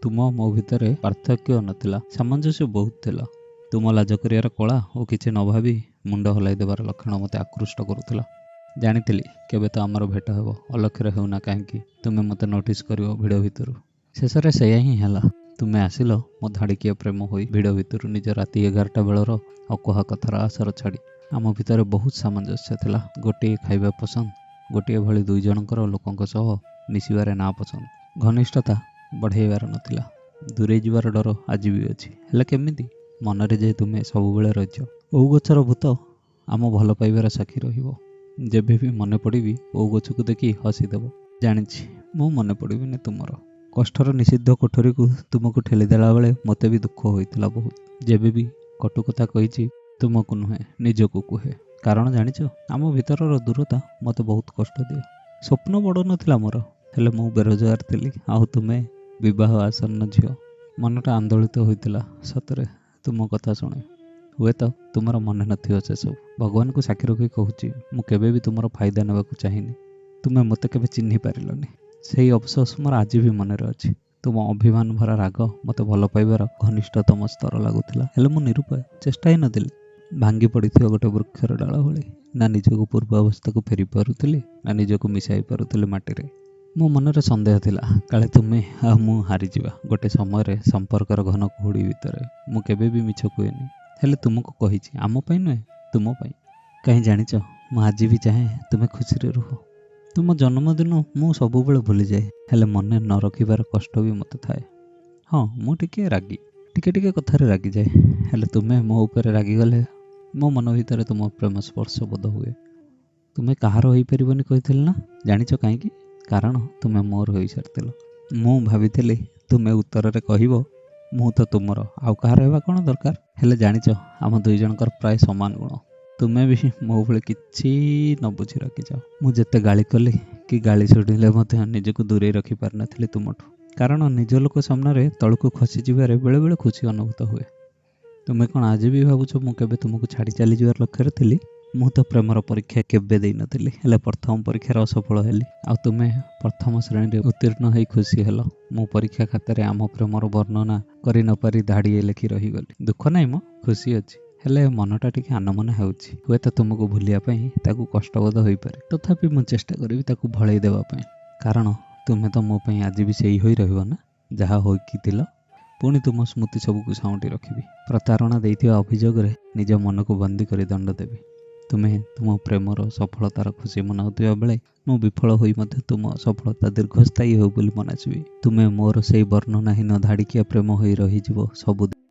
ତୁମ ମୋ ଭିତରେ ପାର୍ଥକ୍ୟ ନଥିଲା, ସାମଞ୍ଜସ୍ୟ ବହୁତ ଥିଲା। ତୁମ ଲାଜ କରିବାର କଳା ଓ କିଛି ନ ଭାବି ମୁଣ୍ଡ ହଲାଇ ଦେବାର ଲକ୍ଷଣ ମୋତେ ଆକୃଷ୍ଟ କରୁଥିଲା। ଜାଣିଥିଲି କେବେ ତ ଆମର ଭେଟ ହେବ, ଅଲକ୍ଷ୍ୟରେ ହେଉନା କାହିଁକି ତୁମେ ମୋତେ ନୋଟିସ୍ କରିବ ଭିଡ଼ ଭିତରୁ। ଶେଷରେ ସେଇଆ ହିଁ ହେଲା। ତୁମେ ଆସିଲ ମୋ ଧାଡ଼ିକିଆ ପ୍ରେମ ହୋଇ ଭିଡ଼ ଭିତରୁ, ନିଜ ରାତି 11ଟା ବେଳର ଅକୁହା କଥାର ଆସର ଛାଡ଼ି। ଆମ ଭିତରେ ବହୁତ ସାମଞ୍ଜସ୍ୟ ଥିଲା। ଗୋଟିଏ ଖାଇବା ପସନ୍ଦ, ଗୋଟିଏ ଭଳି ଦୁଇ ଜଣଙ୍କର ଲୋକଙ୍କ ସହ ମିଶିବାରେ ନାପସନ୍ଦ। ଘନିଷ୍ଠତା ବଢ଼େଇବାର ନଥିଲା। ଦୂରେଇ ଯିବାର ଡର ଆଜି ବି ଅଛି। ହେଲେ କେମିତି? ମନରେ ଯେ ତୁମେ ସବୁବେଳେ ରହିଛ। ଓଉ ଗଛର ଭୂତ ଆମ ଭଲ ପାଇବାର ସାକ୍ଷୀ ରହିବ। ଯେବେ ବି ମନେ ପଡ଼ିବି, ଓଉ ଗଛକୁ ଦେଖି ହସିଦେବ। ଜାଣିଛି, ମୁଁ ମନେ ପଡ଼ିବିନି ତୁମର। କଷ୍ଟର ନିଷିଦ୍ଧ କୋଠରୀକୁ ତୁମକୁ ଠେଲିଦେଲା ବେଳେ ମୋତେ ବି ଦୁଃଖ ହୋଇଥିଲା ବହୁତ। ଯେବେ ବି କଟୁ କଥା କହିଛି, ତୁମକୁ ନୁହେଁ, ନିଜକୁ କୁହେ। କାରଣ ଜାଣିଛ, ଆମ ଭିତରର ଦୂରତା ମୋତେ ବହୁତ କଷ୍ଟ ଦିଏ। ସ୍ୱପ୍ନ ବଡ଼ ନଥିଲା ମୋର, ହେଲେ ମୁଁ ବେରୋଜଗାର ଥିଲି ଆଉ ତୁମେ ବିବାହ ଆସନ୍ନ ଝିଅ। ମନଟା ଆନ୍ଦୋଳିତ ହୋଇଥିଲା ସତରେ ତୁମ କଥା ଶୁଣି। ହୁଏତ ତୁମର ମନେ ନଥିବ ସେସବୁ। ଭଗବାନଙ୍କୁ ସାକ୍ଷୀ ରଖି କହୁଛି, ମୁଁ କେବେ ବି ତୁମର ଫାଇଦା ନେବାକୁ ଚାହିଁନି। ତୁମେ ମୋତେ କେବେ ଚିହ୍ନି ପାରିଲନି। ସେଇ ଅଫସୋସ ମୋର ଆଜି ବି ମନରେ ଅଛି। ତୁମ ଅଭିମାନ ଭରା ରାଗ ମୋତେ ଭଲ ପାଇବାର ଘନିଷ୍ଠତମ ସ୍ତର ଲାଗୁଥିଲା। ହେଲେ ମୁଁ ନିରୁପାୟ, ଚେଷ୍ଟା ହିଁ ନଥିଲି। ଭାଙ୍ଗି ପଡ଼ିଥିବା ଗୋଟେ ବୃକ୍ଷର ଡାଳ ଭଳି ନା ନିଜକୁ ପୂର୍ବ ଅବସ୍ଥାକୁ ଫେରି ପାରୁଥିଲି, ନା ନିଜକୁ ମିଶାଇ ପାରୁଥିଲି ମାଟିରେ। ମୋ ମନରେ ସନ୍ଦେହ ଥିଲା, କାଳେ ତୁମେ ଆଉ ମୁଁ ହାରିଯିବା ଗୋଟେ ସମୟରେ ସମ୍ପର୍କର ଘନ କୁହୁଡ଼ି ଭିତରେ। ମୁଁ କେବେ ବି ମିଛ କୁହେନି, ହେଲେ ତୁମକୁ କହିଛି, ଆମ ପାଇଁ ନୁହେଁ, ତୁମ ପାଇଁ। କାହିଁ ଜାଣିଛ, ମୁଁ ଆଜି ବି ଚାହେଁ ତୁମେ ଖୁସିରେ ରୁହ। ତୁମ ଜନ୍ମଦିନ ମୁଁ ସବୁବେଳେ ଭୁଲିଯାଏ, ହେଲେ ମନେ ନ ରଖିବାର କଷ୍ଟ ବି ମୋତେ ଥାଏ। ହଁ, ମୁଁ ଟିକେ ରାଗି, ଟିକେ ଟିକେ କଥାରେ ରାଗିଯାଏ। ହେଲେ ତୁମେ ମୋ ଉପରେ ରାଗିଗଲେ ମୋ ମନ ଭିତରେ ତୁମ ପ୍ରେମ ସ୍ପର୍ଶ ବୋଧ ହୁଏ। ତୁମେ କାହାର ହୋଇପାରିବନି କହିଥିଲି ନା? ଜାଣିଛ କାହିଁକି? କାରଣ ତୁମେ ମୋର ହୋଇସାରିଥିଲ। ମୁଁ ଭାବିଥିଲି ତୁମେ ଉତ୍ତରରେ କହିବ, ମୁଁ ତ ତୁମର, ଆଉ କାହାର ହେବା କ'ଣ ଦରକାର? ହେଲେ ଜାଣିଛ, ଆମ ଦୁଇ ଜଣଙ୍କର ପ୍ରାୟ ସମାନ ଗୁଣ। ତୁମେ ବି ମୋ ଭଳି କିଛି ନ ବୁଝି ରଖିଛ। ମୁଁ ଯେତେ ଗାଳି କଲି କି ଗାଳି ଶୁଣିଲେ ମଧ୍ୟ ନିଜକୁ ଦୂରେଇ ରଖିପାରିନଥିଲି ତୁମଠୁ। କାରଣ ନିଜ ଲୋକ ସାମ୍ନାରେ ତଳକୁ ଖସିଯିବାରେ ବେଳେବେଳେ ଖୁସି ଅନୁଭୂତ ହୁଏ। ତୁମେ କ'ଣ ଆଜି ବି ଭାବୁଛ ମୁଁ କେବେ ତୁମକୁ ଛାଡ଼ି ଚାଲିଯିବାର ଲକ୍ଷ୍ୟରେ ଥିଲି? ମୁଁ ତ ପ୍ରେମର ପରୀକ୍ଷା କେବେ ଦେଇନଥିଲି, ହେଲେ ପ୍ରଥମ ପରୀକ୍ଷାରେ ଅସଫଳ ହେଲି ଆଉ ତୁମେ ପ୍ରଥମ ଶ୍ରେଣୀରେ ଉତ୍ତୀର୍ଣ୍ଣ ହେଇ ଖୁସି ହେଲ। ମୁଁ ପରୀକ୍ଷା ଖାତାରେ ଆମ ପ୍ରେମର ବର୍ଣ୍ଣନା କରି ନପାରି ଧାଡ଼ିଏ ଲେଖି ରହିଗଲି। ଦୁଃଖ ନାହିଁ ମ, ଖୁସି ଅଛି। ହେଲେ ମନଟା ଟିକେ ଆନମନା ହେଉଛି। ହୁଏତ ତୁମକୁ ଭୁଲିବା ପାଇଁ ତାକୁ କଷ୍ଟବୋଧ ହୋଇପାରେ। ତଥାପି ମୁଁ ଚେଷ୍ଟା କରିବି ତାକୁ ଭଳେଇ ଦେବା ପାଇଁ। କାରଣ ତୁମେ ତ ମୋ ପାଇଁ ଆଜି ବି ସେଇ ହୋଇ ରହିବ ନା, ଯାହା ହୋଇକି ଥିଲ। ପୁଣି ତୁମ ସ୍ମୃତି ସବୁକୁ ସାଉଁଟି ରଖିବି। ପ୍ରତାରଣା ଦେଇଥିବା ଅଭିଯୋଗରେ ନିଜ ମନକୁ ବନ୍ଦୀ କରି ଦଣ୍ଡ ଦେବି। ତୁମେ ତୁମ ପ୍ରେମର ସଫଳତାର ଖୁସି ମନାଉଥିବା ବେଳେ ମୁଁ ବିଫଳ ହୋଇ ମଧ୍ୟ ତୁମ ସଫଳତା ଦୀର୍ଘସ୍ଥାୟୀ ହେଉ ବୋଲି ମନାସିବି। ତୁମେ ମୋର ସେଇ ବର୍ଣ୍ଣନାହୀନ ଧାଡ଼ିକିଆ ପ୍ରେମ ହୋଇ ରହିଯିବ ସବୁ।